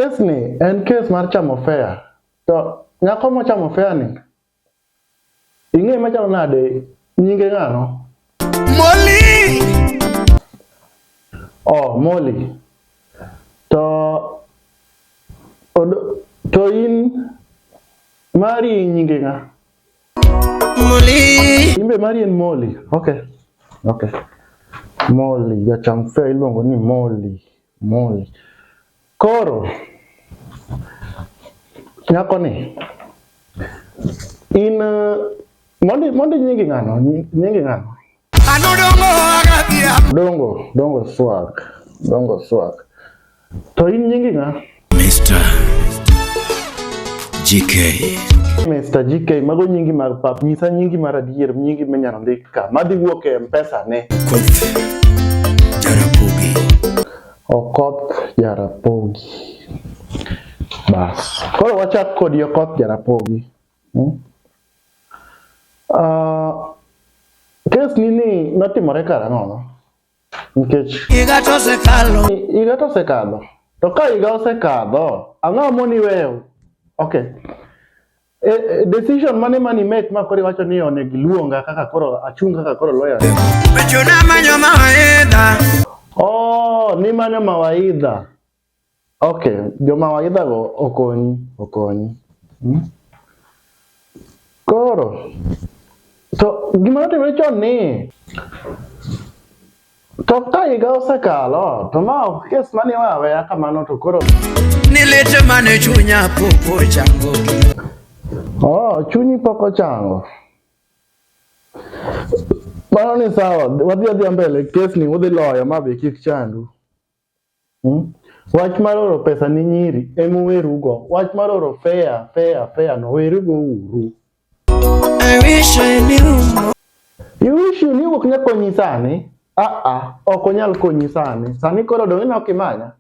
Kes ni en kes mar chamo fare. To nyako mochamo fare ni ing'e machalo nade nyinge ng'ano? Molly! Oh, Molly. To od, to in mari nyinge ng'a? Molly! Imbe mari en Molly. Okay. Okay. Molly, jacham fare iluongo ni Molly. Molly. Koro nyako ni in mondi mondi nyingi ng'ano? Nyingi ng'ano? Anodongo agabia. Dongo, dongo swag. Dongo swag. To in nyingi ng'a? Mr. GK. Mr. GK, mago nyingi mag pap. Nyisa nyingi mar adier, nyingi minyalo ndik ka. Madhi wuok e M-Pesa ne. Okoth Jarapogi. Okoth Jarapogi. Bas. Koro wachak kodi Okoth Jarapogi. Hmm? Kes ni ni notimore karang'o no? Nikech Higa to osekalo. Higa to osekadho. To ka higa osekadho, ang'o moni weyo? Okay. E, decision mane mani make ma koro iwacho ni onego iluonga kaka koro achung' kaka koro lawyer? Bechona manyo mawaidha. Oh, ni manyo mawaidha. Okay, jomawaidha go okonyi, okonyi. Koro, to gima notimore chon ni, to ka higa osekalo, to ma ok kes mane iweyo aweya kamano to koro... Ni lit mane chunya pok ochango. Oh, chunyi pok ochango. Mano ni sawa, wadhi adhiya mbele, kes ni udhi loyo ma be kik chandu. Wach mar oro pesa ni nyiri ema uwerugo. Wach mar oro fare, fare, fare no werugo uru. I wish I knew more. You wish you knew ok nyal konyi sani. Ah ah, ok onyal konyi sani. Sani koro dong' ineno kimanya.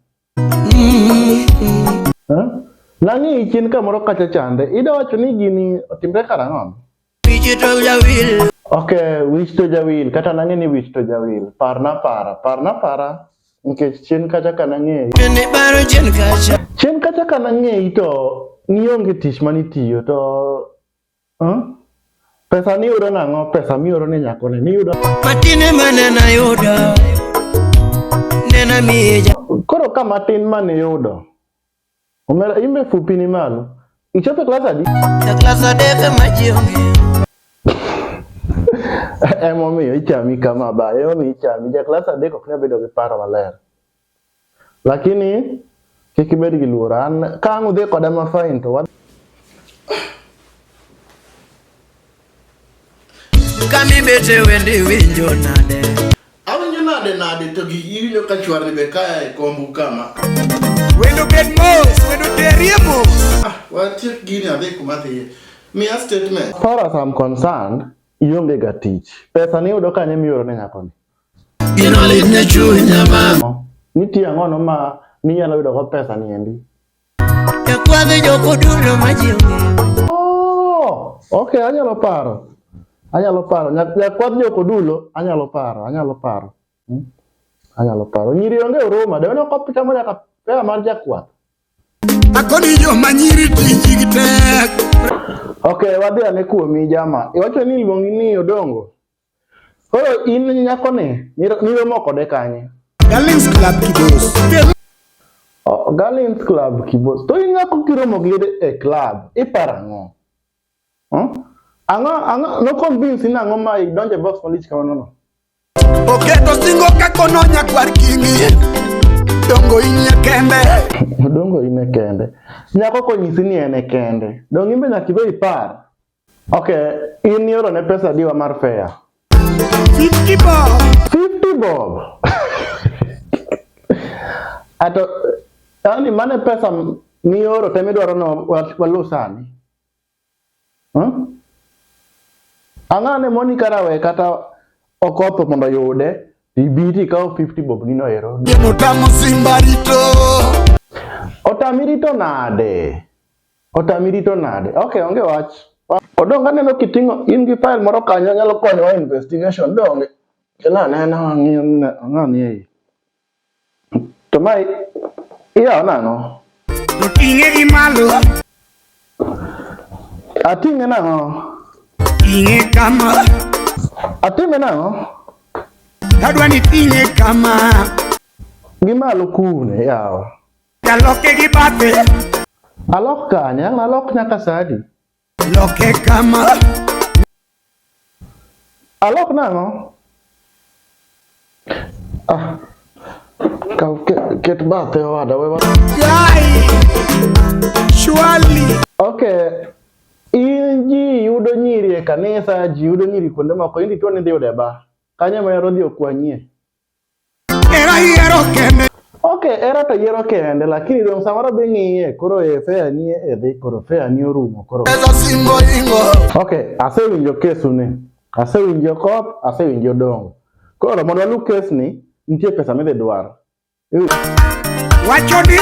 Huh? Nang'i chien kamoro kacha chande. Ida wacho ni gini otimre karang'o? Wich to jawil. Okay, wich to jawil. Kata nang'e ni wich to jawil. Parna para, parna para. Nikech chien kacha ka nang'eyi. Ne baro chien kacha. Chien kacha ka nang'eyi to nionge tich manitiyo to huh? Pesa niyudo nang'o? Pesa mioro ne nyakoni niyudo. Matin mane nayudo. Nena miye. Koro ka matin maniyudo. Omera imbe fupi ni malo. Ichopo e klas adi? E klas adek ema ji ong'eyo. Emomiyo ichami kama ba, emomiyo ichami. Ja klas adek ok nyal bedo gi paro maler. Lakini kik ibed gi luoro. An ka ang' udhi koda ma fine to wadhi. Kamibete wende winjo nade? Awinjo nade nade to gi iwinjo ka chwarni be kaya e kombu kama. Wendo bed mos, wendo terie mos. Ah, watiek gini adhi kuma adhiye. Miya statement. As far as I'm concerned, ionge ga tich. Pesa ni yudo kanye mioro ne nyakoni? Gino lit ne chunya ma. Nitie ang'ono ma ninyalo yudo go pesa ni endi? Jakwadh jokodulo ma ji ong'eyo. Oh, okay, anyalo paro. Anyalo paro. Jakwadh jokodulo, anyalo paro, anyalo paro. Anyalo paro. Nyiri onge huruma, de ne ok chamo nyaka pesa mar jakwath. Akoni joma nyiri tijgi tek. Okay, wadhi ane kuomi jama. Iwacho ni iluongi ni Odongo. Koro in nyakoni, niromo kode kanye? Darlings Club Kibos. Oh, Darlings Club Kibos. To in nyako kiromo gi e club, iparo ang'o? Huh? Ang'o, ang'o, no convince ni ang'o ma idonjo e box malich kamano no? Oketo singo kako no nyakwar kingi. Dongo in e kende. Dongo in e kende. Nyako konyisi ni en e kende. Dongo in be nyaka ibe ipar. Okay, in ioro ne pesa adiwa mar fare? 50 bob. 50 bob. Ato, yani mane pesa mioro te midwaro no walu sani? Huh? Ang'o ne moni kara we kata Okoth mondo oyude, ibi tikawo 50 bob nino ero. Geno tamo simba rito. Otami rito nade? Otami rito nade? Okay, onge wach. Odong aneno kiting'o in gi file moro kanyo nyalo konyowa investigation donge? Kela anena wang'iyo ang'o ni ei. To ma iyawo nang'o? Ting'e gi malo. Ating'e nang'o? Ting'e kama. Atime nang'o? Adwa ni ting'e kama. Gi malo kune yawa? Aloke gi bathe. Alok kanye? Ang' alok nyaka sa adi? Loke kama. Alok nang'o? Ah. Kaw ket bathe owada we. Guy. Surely. Okay. In ji yudo nyiri e kanisa, ji yudo nyiri kuonde moko, in to ni idhi yude ba. Kanyo ema ihero dhi okwanyie. Era yiero kende. Okay, era to yiero kende, lakini dong' samoro be ng'iye, koro e fare ni e dhi, koro fare ni orumo, koro. Pesa singo ingo. Okay, asewinjo kesu ni. Asewinjo Koth, asewinjo Odongo. Koro mondo walu kes ni, nitie pesa midhi dwar. Wacho ni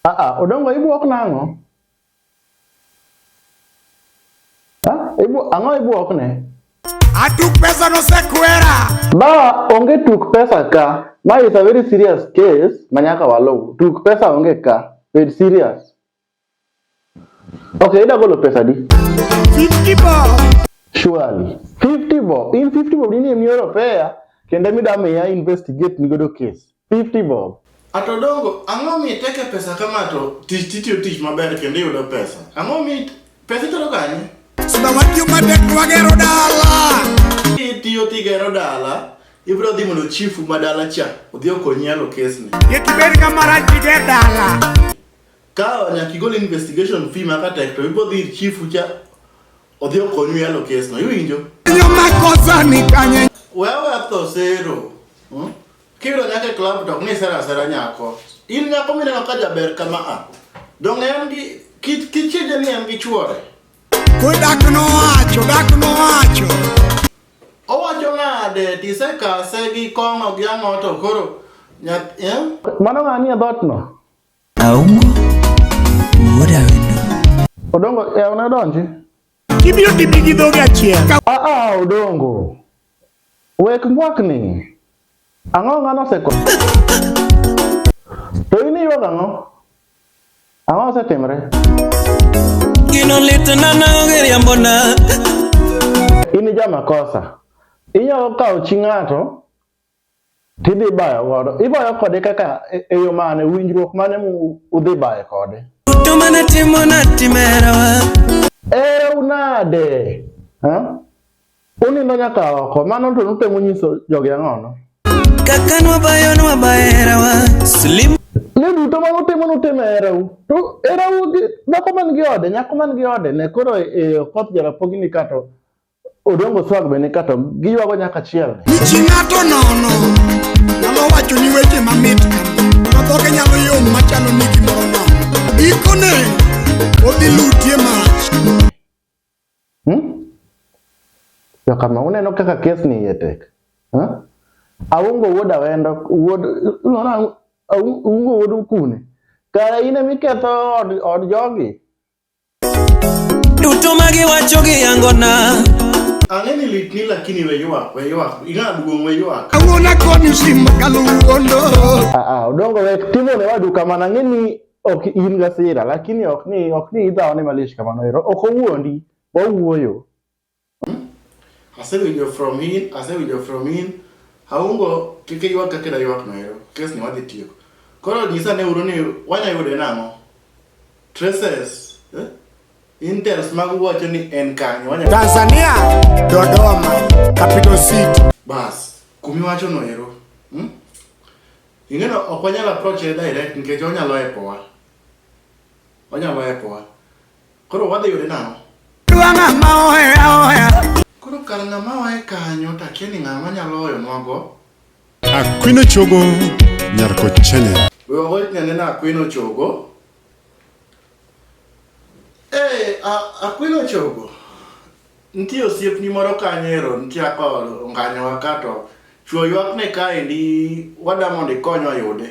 Ah ah, Odongo ibwok nang'o? Ah, ibu ang'o ibwok ne? Atuk pesa nosekwera. Ba onge tuk pesa ka. Ma is a very serious case ma nyaka waluw. Tuk pesa onge ka. Bed serious. Okay, ida golo pesa di? 50 bob. Surely. 50 bob. In 50 bob nini mioro fare kendo mida miya investigate ni godo case. 50 bob. Ato Odongo, ang'o mi iteke pesa kama to tich titiyo tich maber kendo iyudo pesa? Ang'o mi pesa itero kanye? Suda watiyo matek wagero dala. Itiyo tigero dala, ibiro dhi mondo chifu ma dala cha odhi okonyi yalo kes ni. Kik ibed ng'ama rach kiger dala. Ka nyaka igol investigation fee ma katek to ibiro dhi ir chifu cha odhi okonyu yalo kes no. Iwinjo? Nyo makosa ni kanye. We aweya tho sero. Hmm? Kiyudo nyako e club to ok ni isero asera nyako. In nyako mineno ka jaber kama a. Donge en gi kicheje ni en gi chuore. Kwe dak nowacho, dak nowacho. Owacho nade tisekase gi kong'o gi ang'o to koro nyath eh? Mano ng'a nie dhoot no? Aungo wuod Awendo. Odongo yawne odonji. Kibiro tibi gi dhogi achiel. Ah ah Odongo. Wek mbwakni. Ang'o ng'ano oseko? To in iywago ang'o? Ang'o osetimre? Gino litna na onge riambona. In jamakosa. Inyalo kawo chi ng'ato tidhi bayo godo. Ibayo kode kaka e yo mane? Winjruok mane mu udhi bayo kode? Duto mana timo na timerawa. Ere unade? Ha? Unindo nyaka oko. Mano to nutemo nyiso jogi ang'ono? Kaka nwabayo nwabayerawa. Slim. Ni duto ma nutimo nutimo e herau. To herau gi dhako man gi ode, nyako man gi ode ne koro e Okoth Jarapogi ni ka to Odongo Swag be ni ka to giywago nyaka achiel ni. Ni chi ng'ato nono. Nyalo wacho ni weche mamit kama. To dhoge nyalo yom machalo ni gimoro nono. Gikone odhi lutie mach. Hmm? Jokama uneno kaka kes ni iye tek. Huh? Aungo wuod Awendo, wuod unaona Aungo wuod Kune. Kara in ema iketho od, od jogi. Duto magiwacho giyangona. Ang'e ni litni lakini we ywak, we ywak. Ing'a duong' we ywak. Kawuono akoni sim kaluwondo. Ah, ah, Odongo wek timo ne wadu kamano. Ang'e ni ok in gasira, lakini ok ni idhawone malich kamano ero. Ok owuondi, wawuoyo. Asewinjo from in, asewinjo from in. Aungo kik iywag kaka ida ywak no ero. Kes ni wadhi tieko. Koro nyisa ne uru ni wanya yude nang'o? Traces, eh? Intels mag wacho ni en kanye? Wanya Tanzania, Dodoma, capital city. Bas, kumiwacho no ero. Hmm? Ing'eno ok wanyal approach e direct nikech onyalo epowa. Onyalo epowa. Koro wadhi yude nang'o? Dwa ng'ama oheya oheya. Koro kar ng'ama ohe kanyo to akia ni ng'ama nyalo hoyonwago. Akwino Chogo nyar Kochenye. We wagoch nyanena Akwino Chogo. Eh, Akwino Chogo. Nitie osiepni moro kanyo ero, nitie kaka onganyowa ka to chuo ywakne kaendi wada mondo ikonywa yude.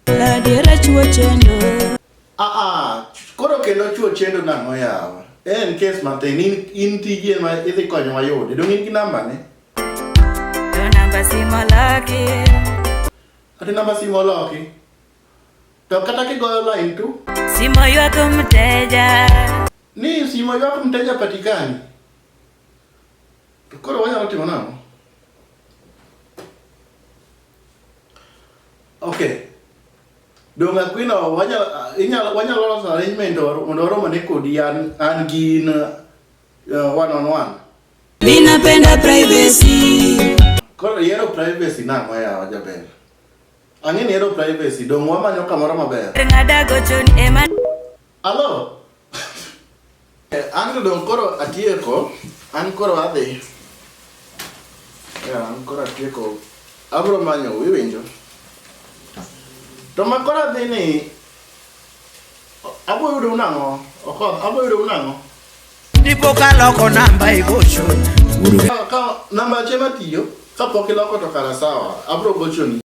Adiera chuo chendo. Ah ah, koro kendo chuo chendo nang'o yawa? En kes matin, in tiji ema idhi konyowa yude. Dong' in gi namba ne? To namba simo loki. Ati namba simo oloki? To kata kigoyo line tu Simo ywak mteja. Ni simo ywak mteja patikani. To koro wanyalo timo nang'o? Okay. Donge Aquino wanyalo inyalo wanyalo loso arrangement mondo waromane kodi an an gi in one on one. Mimi napenda privacy. Koro ihero privacy nang'o yawa jaber? Ang'e ni ihero privacy, dong' wamanyo kamoro maber. Ng'ada gochoni ema. Alo? An to dong' koro atieko, an koro adhi. Yeah, an koro atieko. Abro manyo, iwinjo? To ma koro adhi ni, abo yudo nang'o? Okoth, abo yudo nang'o? Ndipo kaloko namba igocho. Ka namba achiel matiyo, kapok iloko to kara sawa, abro gochoni.